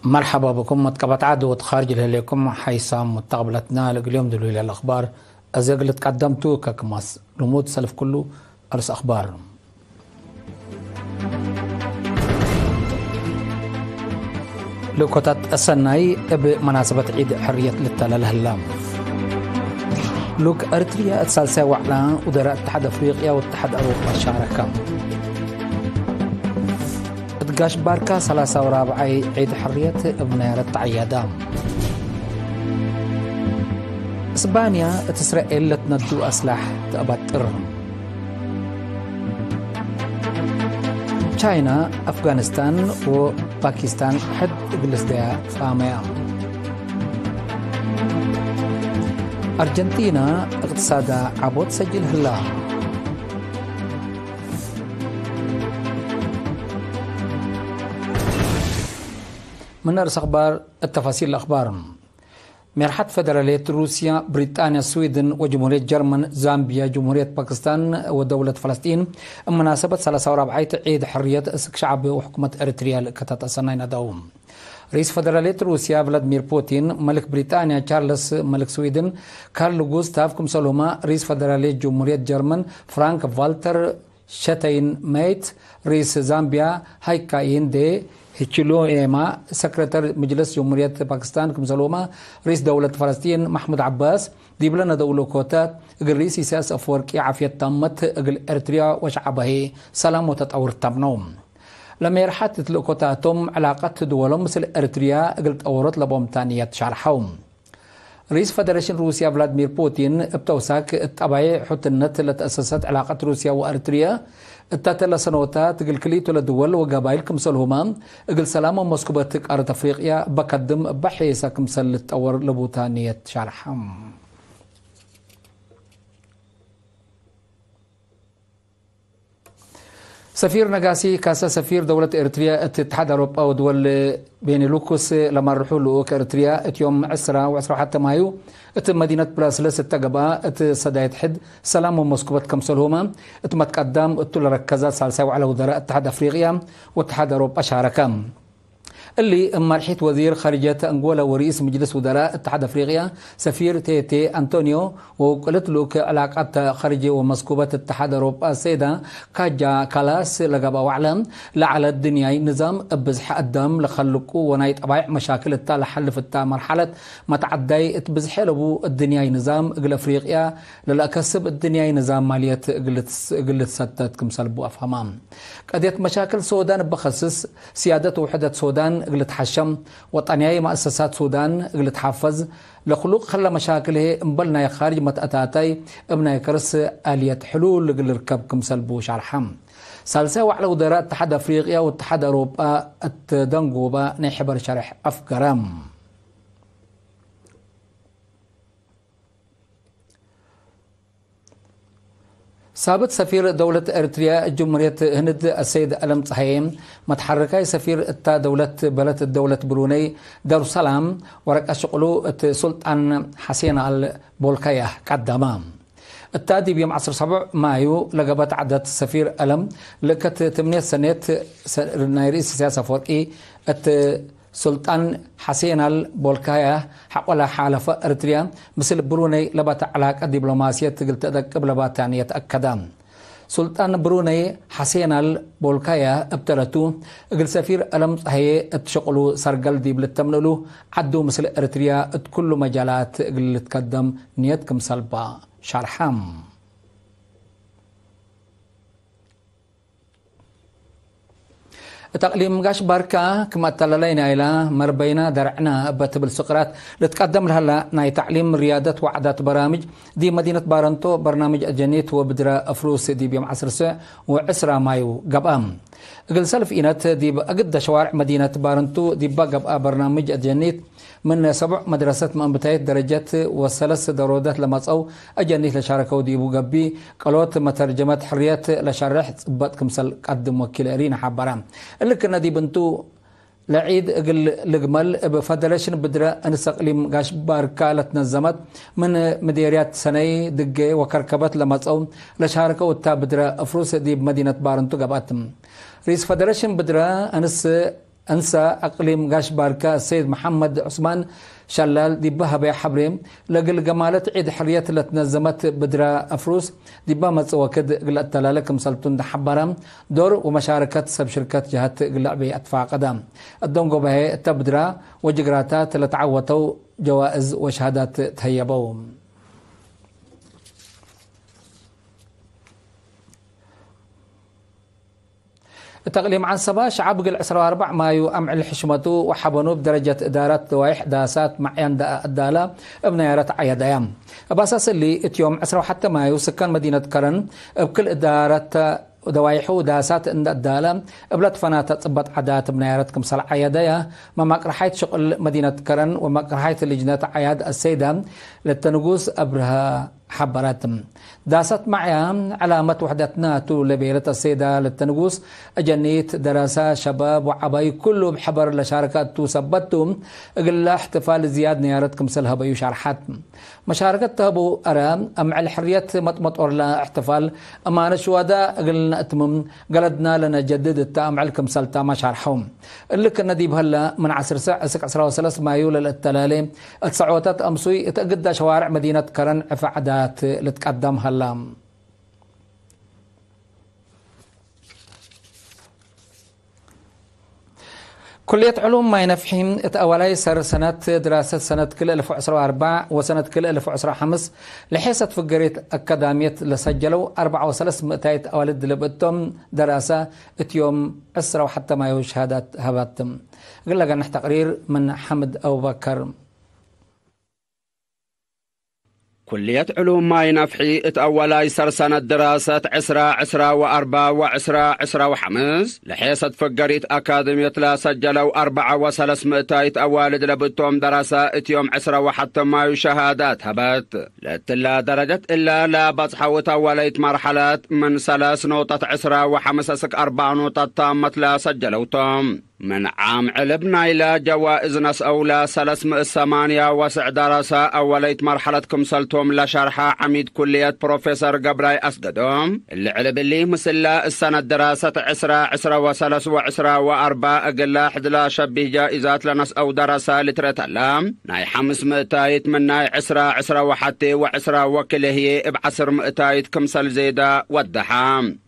مرحبا بكم متقبت عاد وتخارج لهليكم حيسام متقبلتنا لقليوم دلويل الأخبار. أزيق لتقدمتو ككماس لمود سلف كله أرس أخبار. ልእኮታት ኣሰናይ እብ መናሰበት ዒድ ሕርየት ልተለለህላ። ሉክ ኤርትርያ እት ሳልሳይ ዋዕላ ውደራ እተሓድ ኣፍሪቅያ ወተሓድ ኣውሮጳ ሻረካ። እት ጋሽ ባርካ ሰላሳ ወራብዓይ ዒድ ሕርየት እብ ናያረት ተዓያዳ። እስባንያ እት እስራኤል ለትነዱ ኣስላሕ ተእባጥር። ቻይና፣ ኣፍጋኒስታን ወፓኪስታን ሕድ እግልስደያ ፋመያ። ኣርጀንቲና እቅትሳዳ ዓቦት ሰጅል ህላ። من رأس أخبار التفاصيل الأخبار. ሜርሓት ፈደራልየት ሩስያ፣ ብሪጣንያ፣ ስዊድን ወጅምሁርየት ጀርመን፣ ዛምቢያ፣ ጅምሁርየት ፓኪስታን ወደውለት ፈለስጢን እመናሰበት ሰላሳ ወራብዓይቲ ዒድ ሕርየት እስክ ሸዓብ ወሕኩመት ኤርትርያ ልእከታት ኣሰናይ ናዳው። ርኢስ ፈደራልየት ሩስያ ቭላድሚር ፑቲን፣ መልክ ብሪጣንያ ቻርለስ፣ መልክ ስዊድን ካርል ጉስታቭ ክምሰልሁማ፣ ርኢስ ፈደራልየት ጅምሁርየት ጀርመን ፍራንክ ቫልተር ሸተይን መይት፣ ርኢስ ዛምቢያ ሃይካ ኢንዴ ሂቺሉኤማ፣ ሰክረተር ምጅልስ ጀምሁርየት ፓኪስታን ክምሰልሁማ፣ ርኢስ ደውለት ፈለስጢን ማሕሙድ ዓባስ ዲብለ ነደውሎ ኮታት እግል ርኢስ ኢሳያስ ኣፈወርቂ ዓፍየት ታመት እግል ኤርትርያ ወሸዓባሂ ሰላም ወተጣውር ታምነው። ለሜርሓት ትልእኮታቶም ዕላቀት ድወሎም ምስል ኤርትርያ እግል ጠወሮት ለቦምታንያት ሻርሓው። ርኢስ ፈደረሽን ሩስያ ቭላድሚር ፑቲን፣ እብ ተውሳክ እት ጠባይ ሑትነት ለተአሰሰት ዕላቀት ሩስያ ወኤርትርያ፣ እታ ተለሰኖታ ትግል ክልኢቱ ለድወል ወገባይል ክምሰልሁማ፣ እግል ሰላም ወመስኩበት ቃረት ኣፍሪቅያ በከድም በሒሰ ክምሰል ልትጠወር ልቡታ ንየት ሻርሓም። ሰፊር ነጋሲ ካሳ፣ ሰፊር ደውለት ኤርትርያ እቲ እትሓድ ኣውሮጳ ወድወል ቤኔሉኩስ ለማርሑ ልኡክ ኤርትርያ እቲ ዮም ዕስራ ወዕስራ ወሓተ ማዩ እቲ መዲነት ብራስለስ እተገብኣ እቲ ሰዳየት ሕድ ሰላም ወመስኩበት ከምሰልሁማ እቲ መትቀዳም እቱ ለረከዛ ሳልሳይ ዋዕላ ውደራ እትሓድ ኣፍሪቅያ ወእትሓድ ኣውሮጳ ሻረካ። እሊ እም መርሒት ወዚር ኻርጀት ኣንጎላ ወርኢስ ምጅልስ ውደራ እትሓድ ኣፍሪቅያ ሰፊር ቴቴ ኣንቶኒዮ ወውቅልት ልኡክ ዕላቃት ኻርጀ ወመስኩበት እትሓድ ኣውሮጳ ሰይዳ ካጃ ካላስ ለጋባ ዋዕላ ለዓለት ድንያይ ንዛም እብ ብዝሐ ኣዳም ለኸልቁ ወናይ ጠባይዕ መሻክል እታ ለሓልፍ እታ መርሓለት መትዓዳይ እት ብዝሐ ለቡ እድንያይ ንዛም እግል ኣፍሪቅያ ለለአከስብ እድንያይ ንዛም ማልየት እግል ትሰተት ክምሰልቡ ኣፍሃማ። ቀድየት መሻክል ሶዳን እበኸስስ፣ ስያደት ውሕደት ሶዳን እግል ትሓሸም፣ ወጠንያይ መእሰሳት ሶዳን እግል ትሓፈዝ፣ ለክሉቅ ከለ መሻክል ህዬ እምበል ናይ ኻርጅ መትአታታይ እብ ናይ ከርስ ኣልየት ሕሉል እግል ልርከብ ክምሰልቡ ሻርሐ። ሳልሳይ ዋዕለ ውደራ እትሓድ ኣፍሪቅያ ወእትሓድ ኣውሮጳ እት ደንጎባ ናይ ሕበር ሸርሕ ኣፍገረ። ሳብት ሰፊር ደውለት ኤርትርያ ጅምሁርየት ህንድ ኣሰይድ ኣለም ጸሃየ፣ መትሓረካይ ሰፊር እታ ደውለት በለት ደውለት ብሩነይ ዳሩሰላም፣ ወረቀ ሽቕሉ እቲ ሱልጣን ሓሴን ኣል ቦልካያህ ቀዳማ። እታ ዲብ ዮም ዓሰርተ ሰብዕ ማዩ ለገበት ዓደት ሰፊር ኣለም ልእከት ትምኔት ሰኔት ሰ-፣ ናይ ርእስ ኢሳያስ ኣፈወርቂ እቲ ሱልጣን ሓሴን ኣል ቦልካያ ሓቆላ ሓለፈ ኤርትርያ ምስል ብሩነይ ለባታ ዕላቀ ዲብሎማስየት እግል ተደቅብ ለባታ ንየት ኣከዳ። ሱልጣን ብሩነይ ሓሴን ኣል ቦልካያ እብተለቱ እግል ሰፊር ኣለም ጸሃየ እት ሸቁሉ ሰርገል ዲብ ልተምልእሉ ዓዱ ምስል ኤርትርያ እት ኩሉ መጃላት እግል ልትከደም ንየት ክምሰልባ ሻርሓም። እት ኣቅሊም ጋሽ ባርካ ክም ኣተላላይ ናይላ መርበይና ደርዕና እበ ትብል ስቅራት ልትቀደም ለሀላ ናይ ተዕሊም ርያደት ወዓዳት በራምጅ ዲብ መዲነት ባረንቶ በርናምጅ ኣጀኒት ወብድረ እፍሩስ ዲብ ዮም ዓስር ሰዕ ወዕስራ ማዩ ገብኣ። እግል ሰልፍ ኢነት ዲብ ኣግደ ሸዋርዕ መዲነት ባረንቱ ዲባ ገብኣ በርናምጅ ኣጀኒት ምን ሰቡዕ መድረሰት መእንብታየት ደረጀት ወሰለስ ደሮደት ለመጸው አጀኒት ለሻረከው ዲቡ ገቢ ቀሎት መተርጀመት ሕርየት ለሸርሕ ጽበጥ ክምሰል ቀድም ወኪል ሪና ሓበረ። እልክነ ዲብ እንቱ ለዒድ እግል ልግመል እብ ፈደረሽን ብድረ እንስ እቅሊም ጋሽ ባርካ ለትነዘመት ምን ምዴርያት ሰነይ ድጌ ወከርከበት ለመጸው ለሻረከው እታ ብድረ እፍሩስ ዲብ መዲነት ባረንቱ ገብአት። ሪስ ፈደረሽን ብድረ እንስ እንሳ ኣቅሊም ጋሽ ባርካ ሰይድ መሓመድ ዑስማን ሻላል ዲባ ሃበያ ሓብሬ፣ ለግል ገማለት ዒድ ሕርየት ለትነዘመት ብድራ ኣፍሩስ ዲባ መጽ ወክድ እግል ኣተላለ ክምሰልቱ እንዳሓባራ፣ ዶር ወመሻረከት ሰብ ሽርከት ጀሃት እግል ዕቤ ኣትፋቀዳ። ኣዶንጎባሄ እተ ብድራ ወጅግራታ ትለተዓወተው ጀዋእዝ ወሸሃዳት ተህየበው። እተቕሊም ዓንሰባ ሸዓብ እግል ዕስራ ወኣርባዕ ማዩ ኣምዕል ሕሽመቱ ወሓበኑ ብደረጀት እዳራት ደዋይሕ ዳሳት ማዕያን ደኣ እዳላ እብ ነያረት ዓያዳያ። እብ ኣሳስሊ እትዮም ዕስራ ወሓተ ማዩ ስካን መዲነት ከረን እብ ክል እዳራት ደዋይሑ ዳሳት እንዳ እዳላ እብለት ፈናተ ጽበጥ ዓዳት እብ ነያረት ክምሰል ዓያዳያ። መማቅርሓይት ሽቕል መዲነት ከረን ወመቅርሓይት ልጅነት ዓያድ ኣሰይዳ ለተንጉስ ኣብርሃ ሓበራት። ዳሳት ማዕያ ዕላመት ውሕደትና ቱ ለቤለት ኣሰይዳ ለተንጉስ፣ ኣጀኒት ደረሳ ሸባብ ወዓባይ ኩሉ ብሐበር ለሻረካ እቱ ሰበቱ እግላ እሕትፋል ዝያድ ነያረት ክምሰል ሀበዩ ሻርሓት። መሻረከት ተህቡ ኣረ ኣምዕል ሕርየት መጥመጦርላ እሕትፋል እማነ ሽዋዳ እግልና እትምም ገለድና ለነጀድድ እታ ኣምዕል ክምሰልታ ማሻርሐው። እልክ ነዲብ ሀላ ምን ዓስር ሰዕ እስክ ዕስራ ወሰለስ ማዩ ለለእተላሌ እት ሰዕወታት ኣምሱይ እት እግዳ ሸዋርዕ መዲነት ከረን ዕፈ ዓዳት ልትቀደም ሀላ። ኩልየት ዕሉም ማይ ነፍሒ እት ኣዋላይ ሰር ሰነት ድራሰት ሰነት ክልእ እልፍ ዕስራ ወኣርባዕ ወሰነት ክልእ እልፍ ዕስራ ወሓምስ ለሔሰት ፍገሬት ኣካዳሚየት ለሰጀለው ኣርባዓ ወሰለስ ምእታይት ኣዋልድ ልብእቶም ደራሳ እትዮም ዕስራ ወሓተ ማዩ ሸሃዳት ሃባትም። እግል ለገንሕ ተቅሪር ምን ሓምድ ኣቡበከር። ኩልየት ዕሉም ማይ ነፍሒ እት ኣዋላይ ሰርሰነት ድራሰት ዕስራ ዕስራ ወኣርባ ወዕስራ ዕስራ ወሓምስ ለሔሰት ፍገሪት ኣካደምየት ላሰጀለው ኣርባዓ ወሰለስ ምእታይት ኣዋልድ ለብቶም ደራሳ እትዮም ዕስራ ወሓተ ማዩ ሸሃዳት ሀበት። ለትላ ደረጀት እላ ላባጽሓውት ኣዋላይት መርሓላት ምን ሰለስ ኖታት ዕስራ ወሓምስ እስክ ኣርባዓ ኖታት ታመት ላሰጀለውቶም። ምን ዓም ዕልብ ናይላ ጀዋእዝ ነስአውላ ሰለስ ምእት ሰማንያ ወስዕ ደረሳ ኣዋላይት መርሓለት ክምሰልቶም ለሸርሓ ዓሚድ ኩልየት ፕሮፌሰር ገብራይ ኣስገዶም፣ እሊ ዕልብ እሊ ምስላ እሰነት ደራሰት ዕስራ፣ ዕስራ ወሰለስ ወዕስራ ወኣርባ እግላ ሕድላ ሸቢህ ጃኢዛት ለነስአው ደረሳ ልትረተላ፣ ናይ ሓምስ ምእታይት ምን ናይ ዕስራ፣ ዕስራ ወሓቴ ወዕስራ ወክልኤ ህዬ እብ ዓስር ምእታይት ክምሰል ዜዳ ወደሓ።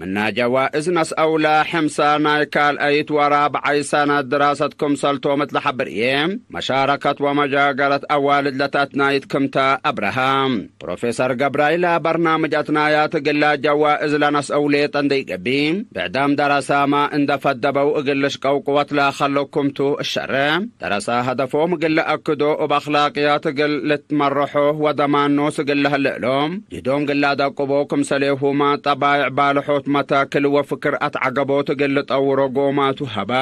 ምና ጀዋእዝ ነስአውላ ሕምሳ ናይ ካልኣይት ወራብዓይ ሰነት ድራሰት ክምሰልቶም እት ለሐብር እዬ፣ መሻረከት ወመጃገረት ኣዋልድ ለታትናይት ክምታ ኣብረሃ። ፕሮፌሰር ገብራይ ለበርናምጅ ኣትናያት እግላ ጀዋእዝ ለነስአው ሌጠ እንደይገቢ፣ ብዕዳም ደረሳማ እንደ ፈደበው እግል ልሽቀው ቅወት ለኸለኩምቱ እሸረ። ደረሳ ሀደፎም እግል ለአክዶ እብ ኣኽላቅያት እግል ልትመረሖ ወደማኖስ እግል ለህልእሎም፣ ጅህዶም እግል ለአደቅቦ ክምሰሌሁማ ጠባይዕ ባልሖት መታክል ወፍክር ኣትዓገቦት እግል ልጠውሮ ጎማቱ ሀባ።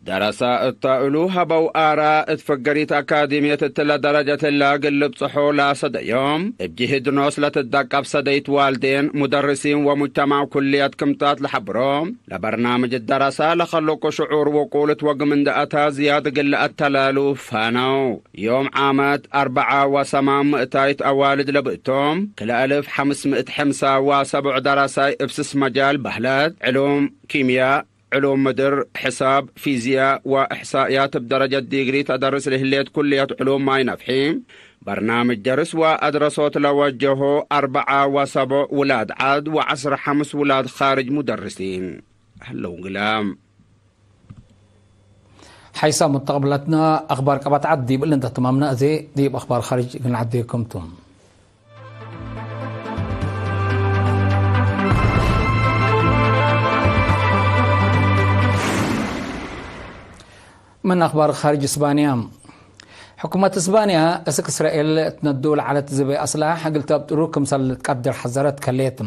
ደረሳ እታ እሉ ሀበው ኣራ እት ፍገሪት ኣካዲምየት እትለ ደረጀት እላ እግል ልብጽሖ ላሰደዮም፣ እብ ጅህድ ኖስ ለትደቀብ ሰደይት ዋልዴን፣ ሙደርሲን ወሙጅተማዕ ኩልየት ክምታት ለሐብሮ። ለበርናምጅ ደረሳ ለኸለቁ ሽዑር ውቁል እት ወግም እንደ ኣታ ዝያድ እግል ለአተላሉ ፋነው። ዮም ዓመት ኣርበዓ ወሰማን ምእታይት ኣዋልድ ለብእቶም፣ ክልኤ እልፍ ሐምስ ምእት ሕምሳ ወሰቡዕ ደራሳይ እብ ስስ መጃል በህለት፣ ዕሉም ኪምያ፣ ዕሉም ምድር፣ ሕሳብ፣ ፊዝያ ወእሕሳእያት እብ ደረጀት ዲግሪ ተደርስ ለህሌት ኩልየት ዕሉም ማይ ነፍሒ፣ በርናምጅ ደርስ ወአድረሶት ለወጀሆ ኣርበዓ ወሰቡዕ ውላድ ዓድ ወዐስራ ሐምስ ውላድ ኻርጅ ሙደርሲን ህለው ግላ። ሓይሳ ሙተቅብላትና ኣኽባር ቀባት ዓድ ዲብ እሊ እንተ ትማምና፣ እዜ ዲብ ኣኽባር ኻርጅ ክንዓዴኩም ቱ። ምን ኣኽባር ኻርጅ እስባንያ። ሕኩመት እስባንያ እስክ እስራኤል ትነዱ ለዓለት ዝበ ኣስላሕ እግል ተብጥሩ ክምሰል ትቀድር ሐዘረት ከሌት።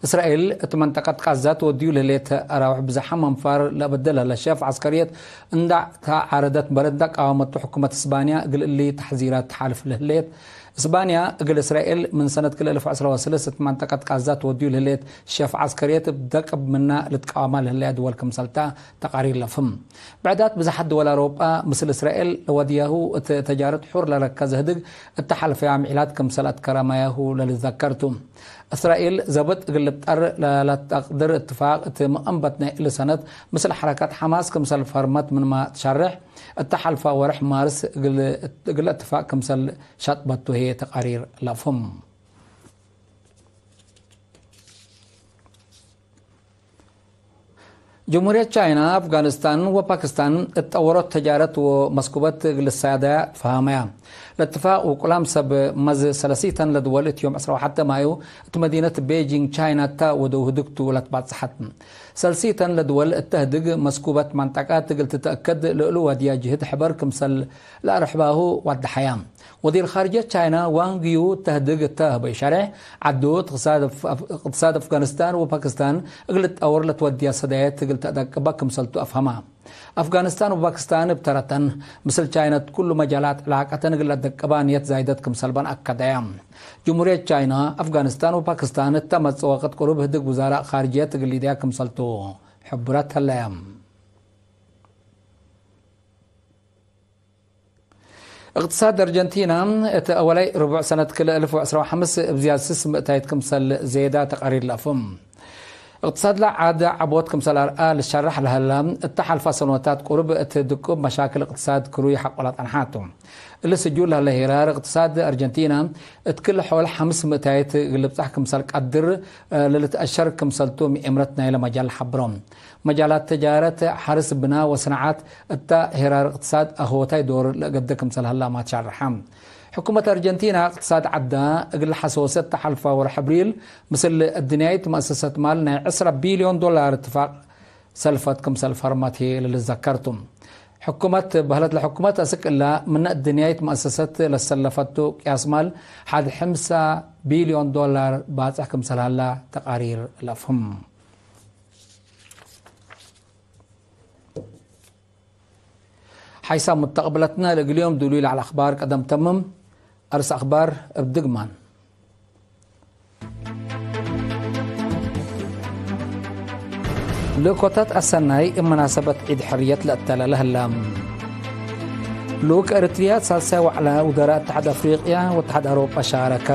እስራኤል እት መንጠቀት ቃዛ ተወድዩ ለህሌት ኣራውሕ ብዝሓም ኣንፋር ለበደል ለሸፍ ዐስከርየት እንዳ ተዓረደት በረ እንዳ ቃወመቱ ሕኩመት እስባንያ እግል እሊ ተሕዚራት ተሓልፍ ለህሌት እስባንያ እግል እስራኤል ምን ሰነት ክልተ እልፍ ዕስራ ወሰለስተ እት መንጠቀት ቃዛ ተወድዩ ለህሌት ሸፍ ዐስከርየት እብ ደቅብ ምና ልትቃወማ ለህለያ ድወል ክምሰልታ ተቃሪር ለፍም። ብዕዳት ብዝሓት ድወል አውሮጳ ምስል እስራኤል ለወድያሁ እት ተጃረት ሑር ለረከዘ ህድግ እተ ሐልፈያ ምዒላት ክምሰል አትከረመያሁ ለልዘከርቱ። እስራኤል ዘብጥ እግል ልብጠር ለለተቅድር እትፋቅ እት መቀንበት ናይ እሊ ሰነት ምስል ሐረካት ሐማስ ክምሰል ፈርመት ምንማ ትሸርሕ እተ ሐልፋ ወርሕ ማርስ እግል እትፋቅ ክምሰል ሸጥበቱ ህዬ ተቃሪር ለፍም። ጀምሁርየት ቻይና፣ አፍጋኒስታን ወፓኪስታን እት ጠወሮት ተጃረት ወመስኩበት እግል ልሳዳያ ትፈሃመያ። ለትፋቅ ውቁላም ሰብ መዝ ሰለሲተን ለድወል እት ዮም ዕስራ ወሐደ ማዩ እት መዲነት ቤጂንግ ቻይና እታ ወደው ህድግቱ ለትባጽሐት። ሰልሲተን ለድወል እተ ህድግ መስኩበት መንጠቃት እግል ትተአከድ ልእሉ ወድያ ጅህድ ሕበር ክምሰል ለአርሕባሁ ዋድሐያ። ወዚር ኻርጀት ቻይና ዋንግ ዩ ተህድግ እተ ህበይ ሸሬሕ፣ ዐዱ እቅትሳድ አፍጋኒስታን ወፓኪስታን እግል ትጠውር ለትወድያ ሰዳየት እግል ተደቅባ ክምሰልቱ አፍሀማ። አፍጋኒስታን ወፓኪስታን እብ ተረተን፣ ምስል ቻይና እት ኩሉ መጃላት ዕላቀተን እግል ለደቅባ ንየት ዛይደት ክምሰልበን አከደያ። ጅምሁርየት ቻይና፣ አፍጋኒስታን ወፓኪስታን እተ መጽእ ወቅት ቅሩብ ህድግ ውዛራእ ኻርጅየት እግል ሊድያ ክምሰልቱ ሕብረት ህለያ። እቅትሳድ አርጀንቲና እት አወላይ ርቡዕ ሰነት ክልተ እልፍ ወዕስራ ወሐምስ እብ ዝያድ ስስ ምእታይት ክምሰል ዜዳ ተቃሪር ለአፍም። እቅትሳድላ ዓድ ዐቦት ክምሰል አርአ ልሸራሕ ለሀላ፣ እተ ሐልፋ ሰኖታት ቁሩብ እት ድቁብ መሻክል እቅትሳድ ክሩይ ሐቆላ ጸንሓቱ። እሊ ስጁል ለሀለ ሄራር እቅትሳድ አርጀንቲና እት ክል ሖል ሐምስ ምእታይት እግል ልብጻሕ ክምሰል ቀድር ለልትአሸር ክምሰልቱ ምኤምረት ናይለ መጃል ሐብሮም። መጃላት ተጃረት፣ ሐርስ፣ ብና ወሰናዓት እታ ሄራር እቅትሳድ አክወታይ ዶር ለእገደ ክምሰል ሀላማ ትሻርሐ። ሕኩመት አርጀንቲና እቅትሳድ ዐዳ እግል ሐሰወሰት ተሐልፋ ወርሕ አብሪል ምስል እድንያይት መእሰሰት ማል ናይ ዕስራ ቢልዮን ዶላር እትፋቅ ሰልፈት ክምሰል ፈርመት ህዬ ለልዘከርቱ። ሕኩመት በህለት ለሕኩመት አስክ እላ ምነ እድንያይት መእሰሰት ለሰለፈቱ ቅያስ ማል ሐድ ሐምሳ ቢልዮን ዶላር ባጽሕ ክምሰል ሀላ ተቃሪር ለአፍህም። ሓይሳም ሙተቅብለትና ለእግልዮም ዱሉይ ለዐል አኽባር ቀደም ተምም። አርስ አኽባር እብ ድግማን። ልእኮታት አሰናይ እብ መናሰበት ዒድ ሕርየት ለአተለለ ህላ። ልኡክ ኤርትርያ ሳልሳይ ዋዕላ ውደራእ እተሓድ አፍሪቅያ ወእተሓድ አውሮጳ ሻረከ።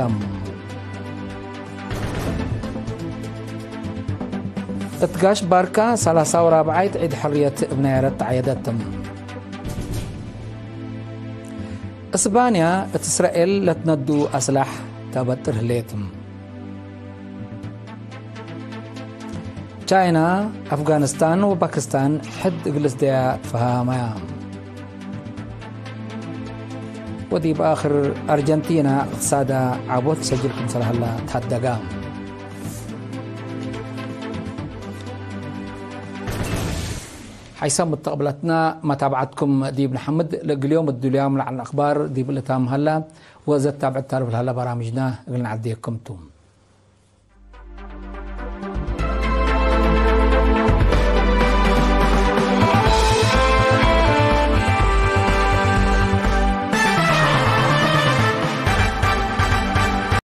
እት ጋሽ ባርካ ሰላሳ ወራብዓይት ዒድ ሕርየት እብ ናይረት ተዓየደት። እስባንያ እት እስራኤል ለትነዱ አስላሕ ተበጥር ህሌት። ቻይና፣ አፍጋኒስታን ወፓኪስታን ሕድ እግል ልስደያ ትፈሃመያ። ወዲብ አክር አርጀንቲና እቅትሳዳ ዓቦት ሰጅል ክምሰል ሀላ ተሀደጋ። ሓይሳም ሙተቅብላትና መታብዓትኩም ዲብ ንሓምድ። ለእግል ዮም እድልያም ለዐል አኽባር ዲብ ልታም ሀላ ወዘት ታብዕት ታርፍ ለሀላ በራምጅና እግል ነዐድየኩም ቱ።